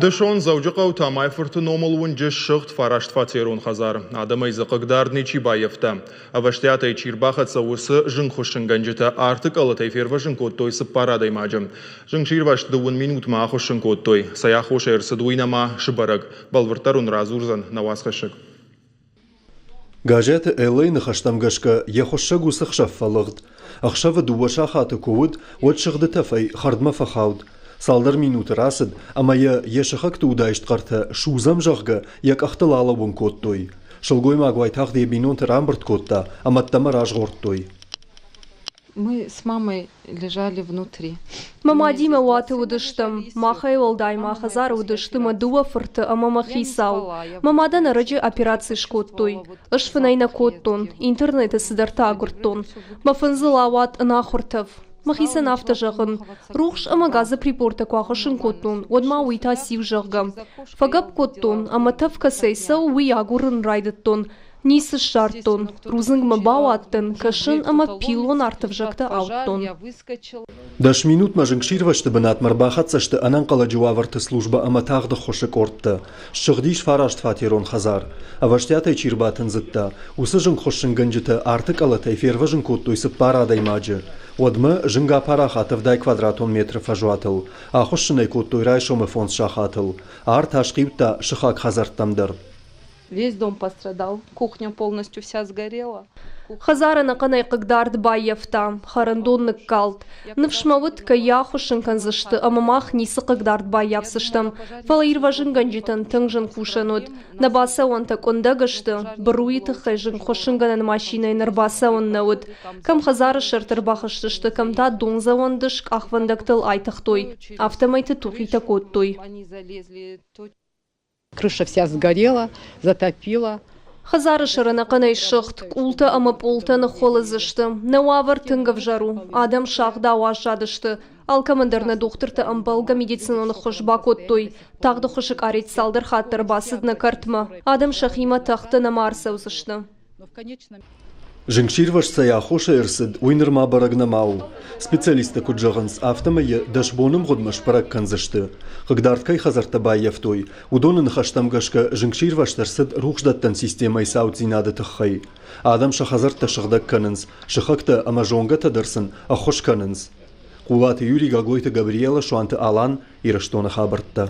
Дысон Дзӕуджыхъӕуы Тамайы-фырты номыл уынджы ссыгъд фарастфатерон хӕдзар. Адӕмӕй дзы хъыгдард ничи баййӕфта. Ӕвӕстиатӕй чи рбахӕццӕ, уыцы зынгхуыссынгӕнджытӕ арты къӕлӕтӕй фервӕзын кодтой цыппар адӕймаджы. Зынгсирвӕзт дыууын минутмӕ ахуыссын кодтой. Цӕй аххосӕй ӕрцыд, уый нӕма сбӕрӕг. Бӕлвырддӕр уын радзурдзӕн нӕ уацхӕссӕг. Газеты Эллӕйы ныхӕстӕм гӕсгӕ йӕ хуыссӕг уыцы хсӕв фӕлыгъд. Ӕхсӕвы дыууӕ сахаты куы уыд, уӕд сыгъды тӕфӕй хӕрдмӕ фӕхауд. Цалдӕр минуты рацыд, ӕмӕ йӕ йӕ сыхӕгты удаист хъӕртӕ судзӕм, зӕгъгӕ, йӕ къӕхтыл алӕууын кодтой. Сылгоймаг уайтагъд йӕ бинонты рамбырд кодта ӕмӕ ӕддӕмӕ разгъордтой. Мы с мамой лежали внутри. Мӕ мадимӕ уаты уыдыстӕм. Махӕй уӕлдай ма хӕдзары уыдысты мӕ дыууӕ фырты ӕмӕ мӕ хицау. Мӕ мадӕн ӕрӕджы операци скодтой. Ӕз фынӕй нӕ кодтон, интернеты цыдӕртӕ агуырдтон. Мӕ фындзыл ауад ӕнахуыр тӕф. Мӕхицӕн афтӕ зӕгъын, рухс ӕмӕ газы прибортӕ куы ахуыссын кодтон, уӕд ма уый та циу, зӕгъгӕ. Фӕгӕпп кодтон, ӕмӕ тӕф кӕцӕй цӕуы, уый агурын райдыдтон. Ницы ссардтон, рудзынгмӕ бауадтӕн, кӕсын ӕмӕ пиллон арты ӕвзӕгтӕ ауыдтон. Дӕс минутмӕ зынгсирвӕзты бынатмӕ ӕрбахӕццӕ сты ӕнӕнхъӕлӕджы уавӕрты службӕ ӕмӕ тагъд ӕххуысы къордтӕ. Ссыгъдис фарастфатерон хӕдзар. Ӕвӕстиатӕй чи рбатындзыдта, уыцы зынгхуыссынгӕнджытӕ арты къӕлӕтӕй фервӕзын кодтой цыппар адӕймаджы. Уӕдмӕ зынг апарахат 70 квадратон метры фӕзуатыл. Ахуыссын ӕй кодтой райсомы фондз сахатыл. Арт асхъиудта сыхаг хӕдзӕрттӕм дӕр. Весь дом пострадал, кухня полностью вся сгорела. Хӕдзар ӕнӕхъӕнӕй хъыгдард баййӕфта, хӕрӕндон ныккалд. Ныфс мӕ уыд, кӕй йӕ ахуыссын кӕндзысты ӕмӕ мах ницы хъыгдард баййафдзыстӕм, фӕлӕ ирвӕзынгӕнджытӕн тынг зын кусӕн уыд. Нӕ бацӕуӕнтӕ къуындӕг сты, быруйы тыххӕй зынгхуыссынгӕнӕн машинӕйӕн ӕрбацӕуӕн нӕ уыд. Кӕм хӕдзары сӕрты ӕрбахызтысты, кӕм та дондзӕуӕн дыс къахвӕндӕгтыл айтыгътой, афтӕмӕйты тухитӕ кодтой. Крыша вся сгорела, затопила. Хӕдзары сӕр ӕнӕхъӕнӕй ссыгъд, къултӕ ӕмӕ пъолтӕ ныххуылыдз сты. Нӕ уавӕр тынг ӕвзӕр у. Адӕм сагъдау аззадысты. Алкӕмӕн дӕр нӕ дохтыртӕ ӕмбӕлгӕ медицинон ӕххуыс бакодтой. Тагъд ӕххуысы къарет цалдӕр хатты ӕрбацыд нӕ кӕртмӕ. Адӕм сӕхимӕ тӕхты нӕма ӕрцӕудзысты. Зынгсирвӕзт цӕй аххосӕй ӕрцыд, уый нырма бӕрӕг нӕма у. Специалисттӕ куыд зӕгъынц, афтӕмӕй йӕ дӕс боны мгъуыдмӕ сбӕрӕг кӕндзысты. Хъыгдард кӕй хӕдзӕрттӕ баййӕфтой, уыдоны ныхӕстӕм гӕсгӕ зынгсирвӕзт ӕрцыд рухсдӕттӕн системӕйы цауддзинады тыххӕй. Адӕм сӕ хӕдзӕрттӕ сыгъдӕг кӕнынц, сыхӕгтӕ ӕмӕ зонгӕтӕ дӕр сын ӕххуыс кӕнынц. Хъулаты Юрий, Гаглойты Габриэла, Суанты Алан, Ирыстоны хабӕрттӕ.